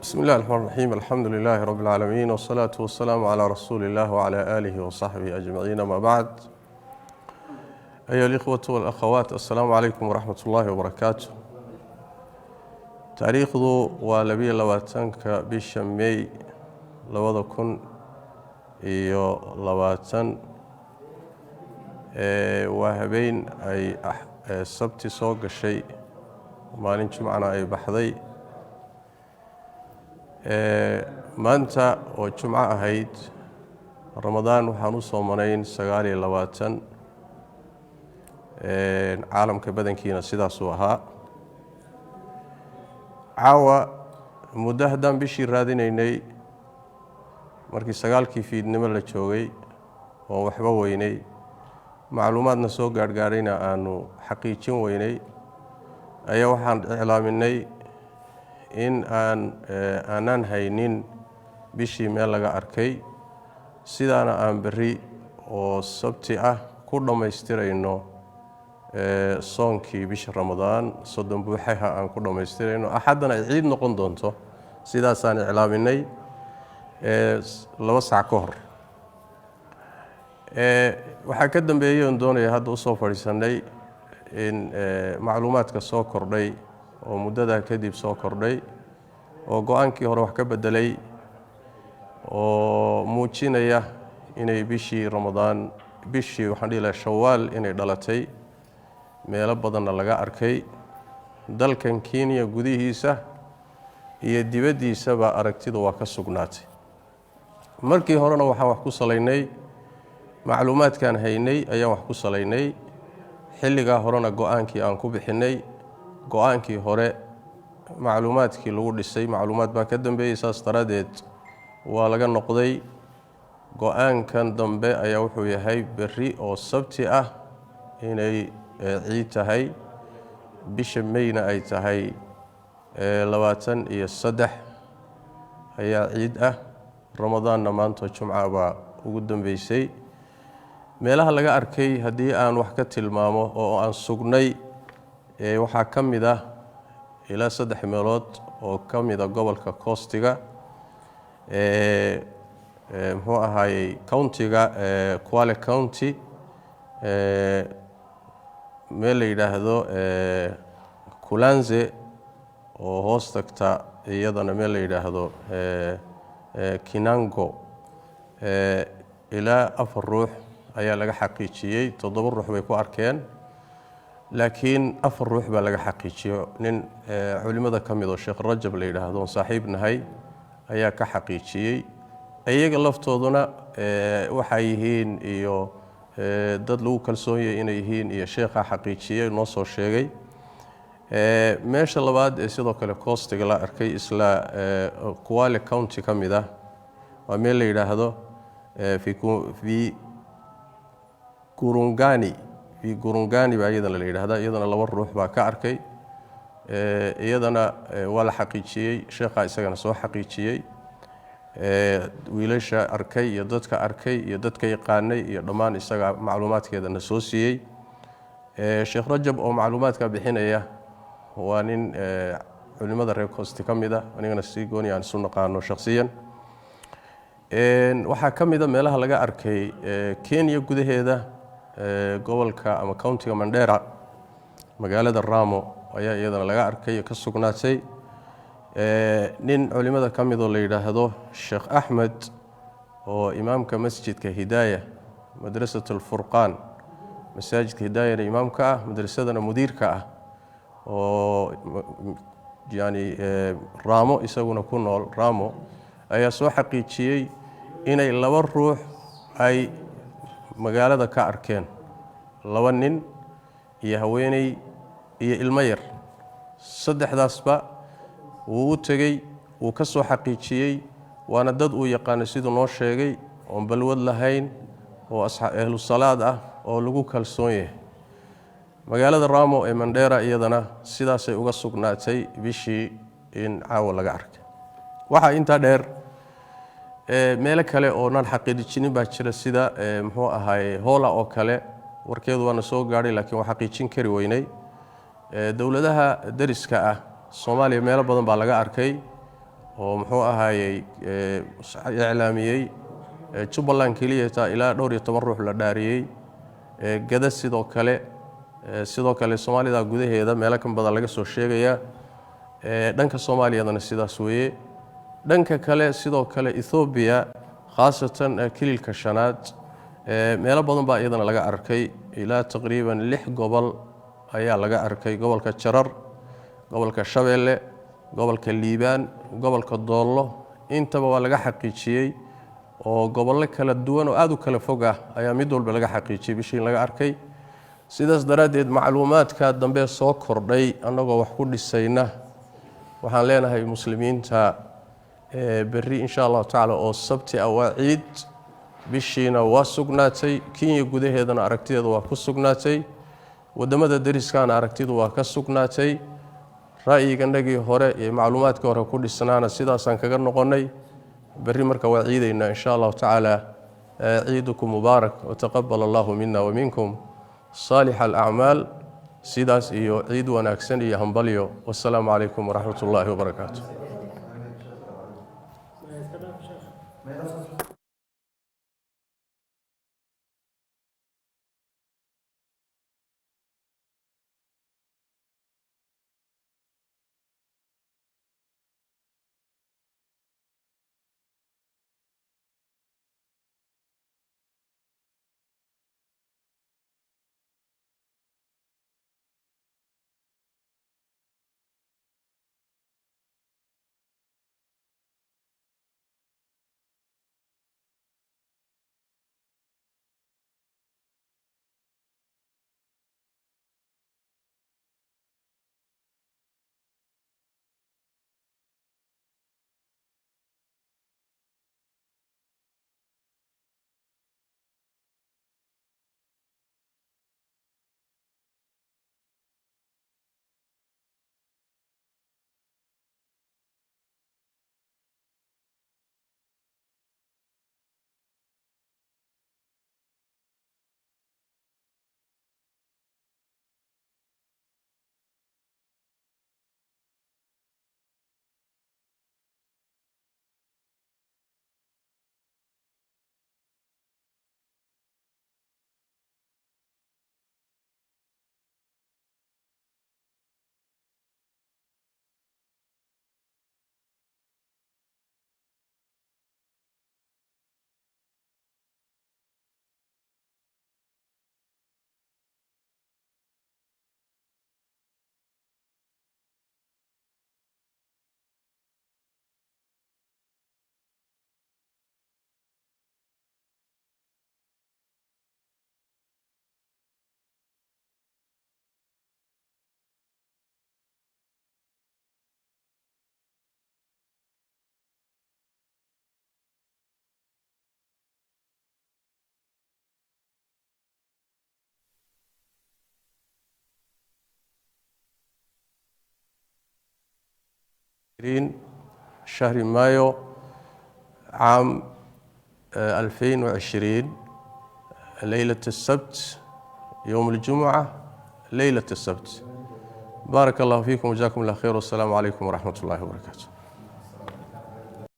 Bismi اllah الرحmaan الraxiim. Alxamdu lilahi rab اlcaalamiin, wالsalaatu wasalaamu calaa rasuuli اllah wclى aalihi wasaxbihi ajmaciin, ama bacd. Ayuha alikhwatu walakhawaat, assalaamu calaykum waraxmat ullaahi wabarakaatu. Taariikhdu waa 22-ka bisha Mey 2020. Waa habeen ay Sabti soo gashay, maalin Jumcana ay baxday. Maanta oo Jumco ahayd, Ramadaan waxaan u soo manayn 29. Caalamka badankiina sidaasuu ahaa. Caawa muddo haddaan bishii raadinaynay, markii 9-kii fiidnimo la joogay oon waxba weynay, macluumaadna soo gaarhgaarhayna aanu xaqiijin weynay, ayaa waxaan iclaaminay in aan aanaan haynin bishii meel laga arkay, sidaana aan berri oo Sabti ah ku dhammaystirayno soonkii bisha Ramadaan, 30 buuxaha aan ku dhammaystirayno, Axaddana ay ciid noqon doonto. Sidaasaan iclaaminay 2 sac ka hor. Waxaa ka dambeeyey oon doonaya hadda usoo fadhiisannay in macluumaadka soo kordhay oo muddadaa kadib soo kordhay, oo go-aankii hore wax ka beddelay, oo muujinaya inay bishii Ramadaan, bishii waxaan dhihi laha Shawaal, inay dhalatay, meelo badanna laga arkay dalkan Kenya gudihiisa iyo dibaddiisaba. Aragtidu waa ka sugnaatay. Markii horena waxaan wax ku salaynay macluumaadkaan haynay ayaan wax ku salaynay. Xilligaa horena go-aankii aan ku bixinnay, go-aankii hore macluumaadkii lagu dhisay, macluumaad baa ka dambeeyey. Saas daraaddeed waa laga noqday. Go-aankan dambe ayaa wuxuu yahay berri oo Sabti ah inay ciid tahay, bisha Meyna ay tahay 23 ayaa ciid ah, Ramadaanna maantoo Jumca baa ugu dambeysay. Meelaha laga arkay haddii aan wax ka tilmaamo oo aan sugnay, waxaa ka mid ah ilaa saddex meelood oo ka mida gobolka Coastiga, muxuu ahaayey, countyga Kwale County, meel la yidhaahdo Kulanze oo hoos tagta iyadana meel la yidhaahdo Kinango. Ilaa afar ruux ayaa laga xaqiijiyey. Toddoba ruux bay ku arkeen, laakiin afar ruux baa laga xaqiijiyo. Nin culimmada ka mid oo Sheekh Rajab la yidhaahdo oon saaxiib nahay ayaa ka xaqiijiyey. Iyaga laftooduna waxay yihiin iyo dad lagu kalsoon yahay inay yihiin iyo sheekhaa xaqiijiyey, noo soo sheegay. Meesha labaad ee sidoo kale Coastiga la arkay, isla Kwale County ka mid ah, waa meel la yidhaahdo Fi Gurungani. Fi Gurungani baa iyadana la yidhahdaa. Iyadana laba ruux baa ka arkay. Iyadana waa la xaqiijiyey, sheekhaa isagana soo xaqiijiyey. Wiilasha arkay iyo dadka arkay iyo dadka yaqaanay iyo dhammaan isaga macluumaadkeedana soo siiyey. Sheekh Rajab oo macluumaadka bixinaya waa nin culimada reer Coasti ka mid ah, anigana si gooni aan isu naqaano shakhsiyan. Waxaa ka mid a meelaha laga arkay Kenya gudaheeda, gobolka ama countyga Mandera, magaalada Ramo ayaa iyadana laga arkay, ka sugnaatay. Nin culimada ka midoo la yidhaahdo Sheekh Axmed oo imaamka masjidka Hidaaya, Madrasat Alfurqaan, masaajidka Hidaayana imaamka ah, madrasadana mudiirka ah, oo yani Raamo isaguna ku nool Raamo, ayaa soo xaqiijiyey inay laba ruux ay magaalada ka arkeen, laba nin iyo haweeney iyo ilmo yar. Saddexdaasba wuu u tegey, wuu ka soo xaqiijiyey, waana dad uu yaqaano siduu noo sheegay, oon balwad lahayn, oo ahlu salaad ah oo lagu kalsoon yahay. Magaalada Ramo ee Mandheera iyadana sidaasay uga sugnaatay bishii in caawa laga arkay. Waxaa intaa dheer, meelo kale oonan xaqiijinin baa jira, sida muxuu ahaaye, Hoola oo kale. Warkeedu waana soo gaadhay, laakiin waa xaqiijin kari weynay. Dowladaha dariska ah Soomaaliya meelo badan baa laga arkay. Oo muxuu ahaayey iclaamiyey Jubbaland keliya taa ilaa dhowr iyo toban ruux la dhaariyey, Gada sidoo kale, sidoo kale Soomaalida gudaheeda meelo kan badan laga soo sheegayaa. Dhanka Soomaaliyadana sidaas weeye. Dhanka kale sidoo kale Ethoobiya, khaasatan Kililka Shanaad, meelo badan baa iyadana laga arkay. Ilaa taqriiban 6 gobol ayaa laga arkay: gobolka Jarar, gobolka Shabeelle, gobolka Liibaan, gobolka Doollo. Intaba waa laga xaqiijiyey oo gobollo kala duwan oo aada u kala fog ah ayaa mid walba laga xaqiijiyey bishii laga arkay. Sidaas daraaddeed, macluumaadka dambe soo kordhay annagoo wax ku dhisayna, waxaan leenahay muslimiinta, berri insha Allahu tacaala oo Sabti ah waa ciid. Bishiina waa sugnaatay. Kenya gudaheedana aragtideeda waa ku sugnaatay, waddamada dariskaana aragtidu waa ka sugnaatay. Ra'yiganagii hore iyo macluumaadkii hore ku dhisnaana sidaasaan kaga noqonnay. Berri marka waa ciidaynaa insha Allahu tacaala. Ciidukum mubaarak wataqabal allahu mina waminkum saalix alacmaal. Sidaas iyo ciid wanaagsan iyo hambalyo. Wasalaamu calaykum waraxmat ullaahi wabarakaatu. شهر مايو عام 2020، ليلة السبت، يوم الجمعة، ليلة السبت. بارك الله فيكم وجزاكم الله خير، والسلام عليكم ورحمة الله وبركاته.